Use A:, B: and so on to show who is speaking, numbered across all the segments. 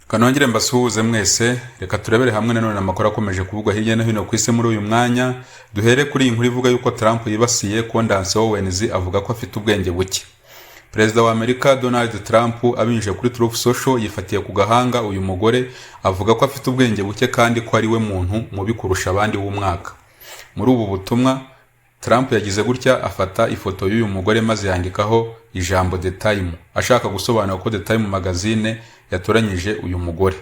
A: Kanongere mbasuhuze mwese. Reka turebere hamwe nanone amakuru akomeje kuvugwa hirya no hino ku isi muri uyu mwanya. Duhere kuri iyi nkuru ivuga yuko Trump yibasiye Candace Owens, avuga ko afite ubwenge buke. Perezida wa Amerika Donald Trump, abinyujije kuri Truth Social, yifatiye ku gahanga uyu mugore, avuga ko afite ubwenge buke kandi ko ari we muntu mubi kurusha abandi w'umwaka. Muri ubu butumwa, Trump yagize gutya afata ifoto y'uyu mugore maze yandikaho ijambo "The Time", ashaka gusobanura ko The Time magazine yatoranyije uyu mugore,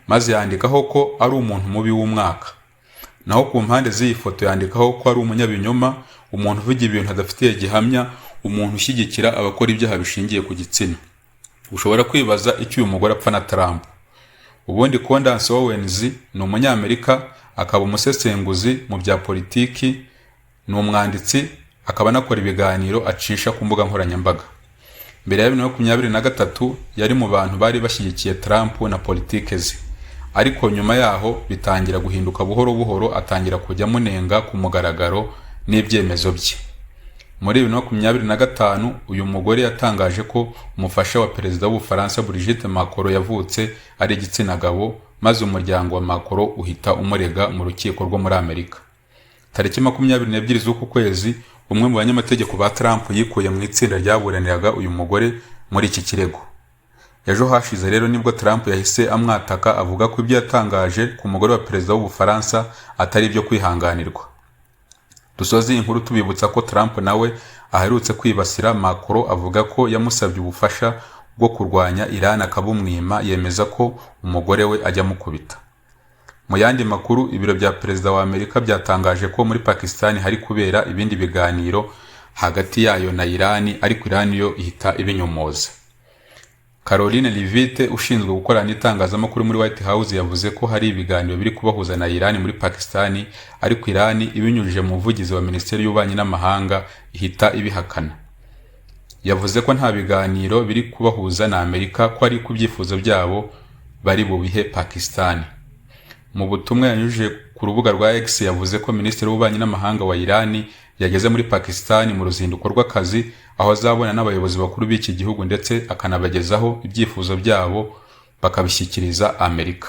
A: maze yandikaho ko ari umuntu mubi w'umwaka. Naho ku mpande z'iyi foto yandikaho ko ari umunyabinyoma, umuntu uvuga ibintu adafitiye gihamya, umuntu ushyigikira abakora ibyaha bishingiye ku gitsina. Ushobora kwibaza icyo uyu mugore apfa na Trump. Ubundi Candace Owens ni Umunyamerika, akaba umusesenguzi mu bya politiki, ni umwanditsi, akaba anakora ibiganiro acisha ku mbuga nkoranyambaga. Mbere ya 2023 yari mu bantu bari bashyigikiye Trump na politike ze, ariko nyuma yaho bitangira guhinduka buhoro buhoro, atangira kujya amunenga ku mugaragaro n'ibyemezo bye. Muri 2025 uyu mugore yatangaje ko umufasha wa perezida w'Ubufaransa Brigitte Macron yavutse ari igitsina gabo, maze umuryango wa Macron uhita umurega mu rukiko rwo muri Amerika. Tariki 22 z'uku kwezi, umwe mu banyamategeko ba Trump yikuye mu itsinda ryaburaniraga uyu mugore muri iki kirego. Ejo hashize rero nibwo Trump yahise amwataka, avuga ko ibyo yatangaje ku mugore wa perezida w'Ubufaransa atari ibyo kwihanganirwa. Dusoze iyi nkuru tubibutsa ko Trump nawe aherutse kwibasira Macron, avuga ko yamusabye ubufasha bwo kurwanya Iran akabumwima, yemeza ko umugore we ajya amukubita. Mu yandi makuru, ibiro bya perezida wa Amerika byatangaje ko muri Pakistan hari kubera ibindi biganiro hagati yayo na Iran, ariko Iran yo ihita ibinyomoza. Karoline Leavitt, ushinzwe gukorana n'itangazamakuru muri White House, yavuze ko hari ibiganiro biri kubahuza na Iran muri Pakistan, ariko Iran ibinyujije mu muvugizi wa Minisiteri y'Ububanyi n'Amahanga ihita ibihakana. Yavuze ko nta biganiro biri kubahuza na Amerika, ko ari ku byifuzo byabo bari bubihe Pakistan. Mu butumwa yanyujije ku rubuga rwa X, yavuze ko Minisitiri w'Ububanyi n'Amahanga wa Iran yageze muri Pakistan mu ruzinduko rw'akazi, aho azabona n'abayobozi bakuru b'iki gihugu ndetse akanabagezaho ibyifuzo byabo bakabishyikiriza Amerika.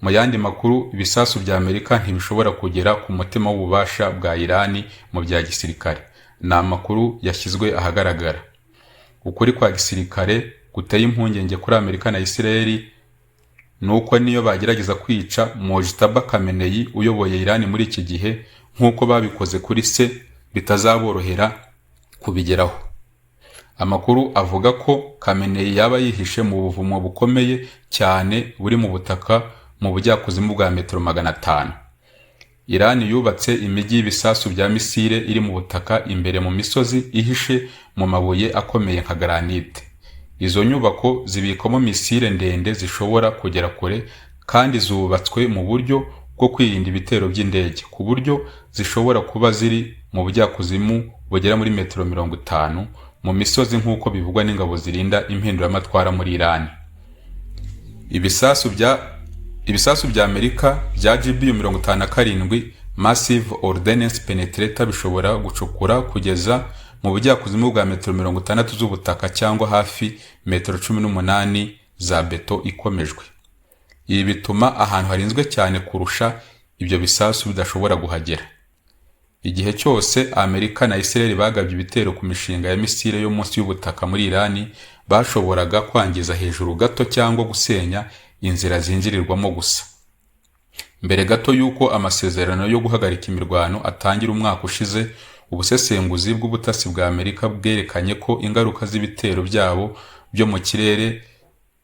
A: Mu yandi makuru, ibisasu bya Amerika ntibishobora kugera ku mutima w'ububasha bwa Iran mu bya gisirikare. Ni amakuru yashyizwe ahagaragara. Ukuri kwa gisirikare guteye impungenge kuri Amerika na Isirayeli ni uko niyo bagerageza kwica Mojtaba Khamenei uyoboye Iran muri iki gihe nk'uko babikoze kuri se, bitazaborohera kubigeraho. Amakuru avuga ko Khamenei yaba yihishe mu buvumo bukomeye cyane buri mu butaka mu bujyakuzimu bwa metero 500. Iran yubatse imijyi y'ibisasu bya misile iri mu butaka imbere mu misozi, ihishe mu mabuye akomeye nka granite. Izo nyubako zibikwamo misile ndende zishobora kugera kure, kandi zubatswe mu buryo bwo kwirinda ibitero by'indege, ku buryo zishobora kuba ziri mu bujyakuzimu bugera muri metero 50 mu misozi, nk'uko bivugwa n'ingabo zirinda impinduramatwara muri Iran. Ibisasu bya Amerika bya GBU 57 Massive Ordnance Penetrator bishobora gucukura kugeza mu bujyakuzimu bwa metero 60 z'ubutaka, cyangwa hafi metero 18 za beto ikomejwe. Ibi bituma ahantu harinzwe cyane kurusha ibyo bisasu bidashobora guhagera. Igihe cyose Amerika na Israel bagabye ibitero ku mishinga ya misile yo munsi y'ubutaka muri Irani, bashoboraga kwangiza hejuru gato cyangwa gusenya inzira zinjirirwamo gusa. Mbere gato y'uko amasezerano yo guhagarika imirwano atangira umwaka ushize, ubusesenguzi bw'ubutasi bwa Amerika bwerekanye ko ingaruka z'ibitero byabo byo mu kirere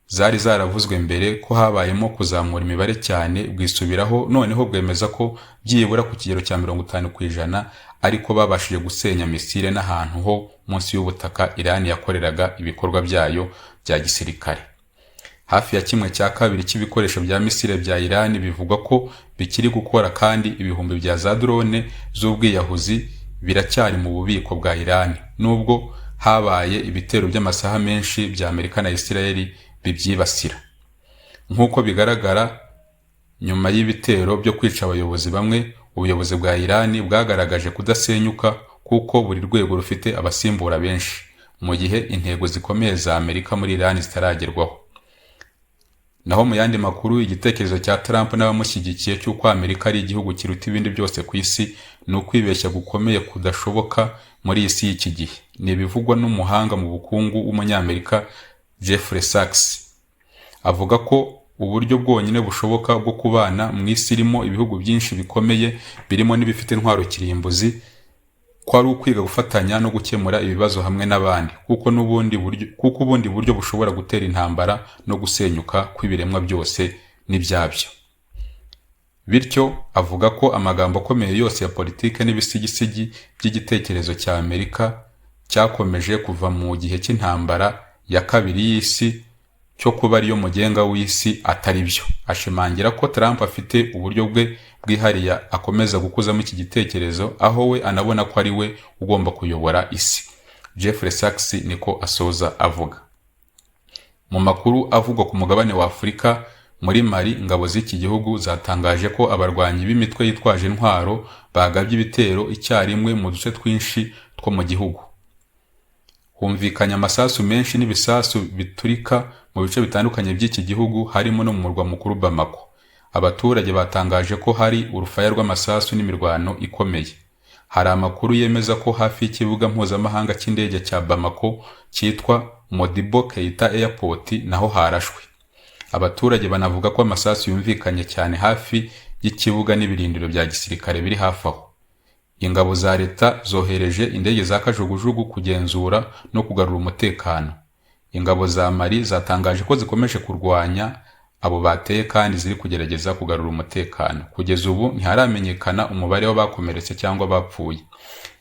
A: zari zaravuzwe mbere ko habayemo kuzamura imibare cyane, bwisubiraho noneho bwemeza ko byibura ku kigero cya 50% ariko babashije gusenya misile n'ahantu ho munsi y'ubutaka Irani yakoreraga ibikorwa byayo bya gisirikare. Hafi ya kimwe cya kabiri cy'ibikoresho bya misile bya Irani bivugwa ko bikiri gukora, kandi ibihumbi bya za drone z'ubwiyahuzi biracyari mu bubiko bwa Irani, nubwo habaye ibitero by'amasaha menshi bya Amerika na Israel bibyibasira. Nk'uko bigaragara, nyuma y'ibitero byo kwica abayobozi bamwe, ubuyobozi bwa Irani bwagaragaje kudasenyuka, kuko buri rwego rufite abasimbura benshi, mu gihe intego zikomeye za Amerika muri Irani zitaragerwaho. Naho mu yandi makuru, igitekerezo cya Trump n'abamushyigikiye cy'uko Amerika ari igihugu kiruta ibindi byose ku isi ni ukwibeshya gukomeye kudashoboka muri iyi si y'iki gihe. Ni ibivugwa n'umuhanga mu bukungu w'Umunyamerika Jeffrey Sachs. Avuga ko uburyo bwonyine bushoboka bwo kubana mu isi irimo ibihugu byinshi bikomeye, birimo n'ibifite intwaro kirimbuzi, ko ari ukwiga gufatanya no gukemura ibibazo hamwe n'abandi, kuko n'ubundi buryo, kuko ubundi buryo bushobora gutera intambara no gusenyuka kw'ibiremwa byose n'ibyabyo. Bityo avuga ko amagambo akomeye yose ya politike n'ibisigisigi by'igitekerezo cya Amerika cyakomeje kuva mu gihe cy'Intambara ya Kabiri y'Isi cyo kuba ariyo mugenga w'isi atari byo. Ashimangira ko Trump afite uburyo bwe bwihariye akomeza gukuzamo iki gitekerezo, aho we anabona ko ari we ugomba kuyobora isi. Jeffrey Sachs niko asoza avuga. Mu makuru avugwa ku mugabane wa Afurika, muri Mali ingabo z'iki gihugu zatangaje ko abarwanyi b'imitwe yitwaje intwaro bagabye ibitero icyarimwe mu duce twinshi two mu gihugu. Humvikanye amasasu menshi n'ibisasu biturika mu bice bitandukanye by'iki gihugu, harimo no mu murwa mukuru Bamako. Abaturage batangaje ko hari urufaya rw'amasasu n'imirwano ikomeye. Hari amakuru yemeza ko hafi y'ikibuga mpuzamahanga cy'indege cya Bamako cyitwa Modibo Keita Airport naho harashwe. Abaturage banavuga ko amasasu yumvikanye cyane hafi y'ikibuga n'ibirindiro bya gisirikare biri hafi aho. Ingabo za leta zohereje indege za kajugujugu kugenzura no kugarura umutekano. Ingabo za Mali zatangaje ko zikomeje kurwanya abo bateye kandi ziri kugerageza kugarura umutekano. Kugeza ubu ntiharamenyekana umubare w'abakomeretse cyangwa bapfuye.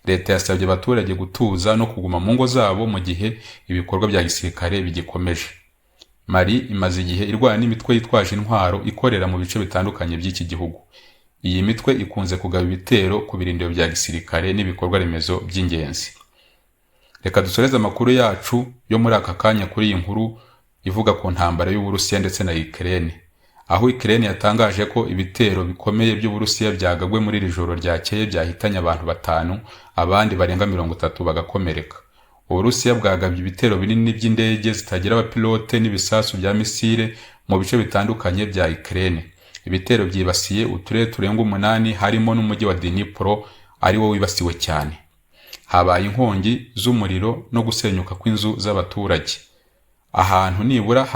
A: Leta yasabye abaturage gutuza no kuguma mu ngo zabo mu gihe ibikorwa bya gisirikare bigikomeje. Mali imaze igihe irwana n'imitwe yitwaje intwaro ikorera mu bice bitandukanye by'iki gihugu. Iyi mitwe ikunze kugaba ibitero ku birindiro bya gisirikare n'ibikorwa remezo by'ingenzi. Reka dusoreze amakuru yacu yo muri aka kanya kuri iyi nkuru ivuga ku ntambara y'Uburusiya ndetse na Ukraine, aho Ukraine yatangaje ko ibitero bikomeye by'Uburusiya byagabwe muri iri joro ryakeye byahitanye abantu batanu, abandi barenga 30 bagakomereka. Uburusiya bwagabye ibitero binini by'indege zitagira abapilote n'ibisasu bya misile mu bice bitandukanye bya Ukraine. Ibitero byibasiye uturere turenga umunani, harimo n'umujyi wa Dnipro ari wo wibasiwe cyane. Habaye inkongi z'umuriro no gusenyuka kw'inzu z'abaturage. Ahantu nibura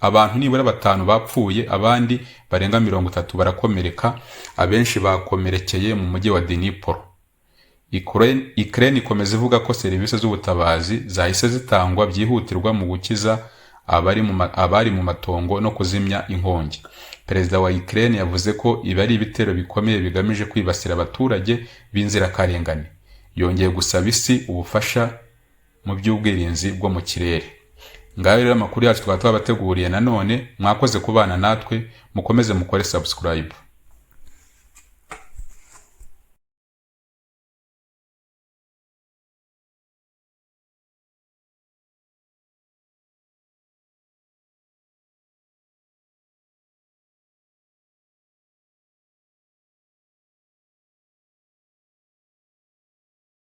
A: abantu nibura batanu bapfuye, abandi barenga 30 barakomereka, abenshi bakomerekeye mu mujyi wa Dnipro. Ukraine ikomeza ivuga ko serivisi z'ubutabazi zahise zitangwa byihutirwa mu gukiza abari mu matongo no kuzimya inkongi. Perezida wa Ukraine yavuze ko ibi ari ibitero bikomeye bigamije kwibasira abaturage b'inzirakarengane. Yongeye gusaba isi ubufasha mu by'ubwirinzi bwo mu kirere. Ngayo rero amakuru yacu twaba twabateguriye nanone. Mwakoze kubana natwe, mukomeze mukore subscribe.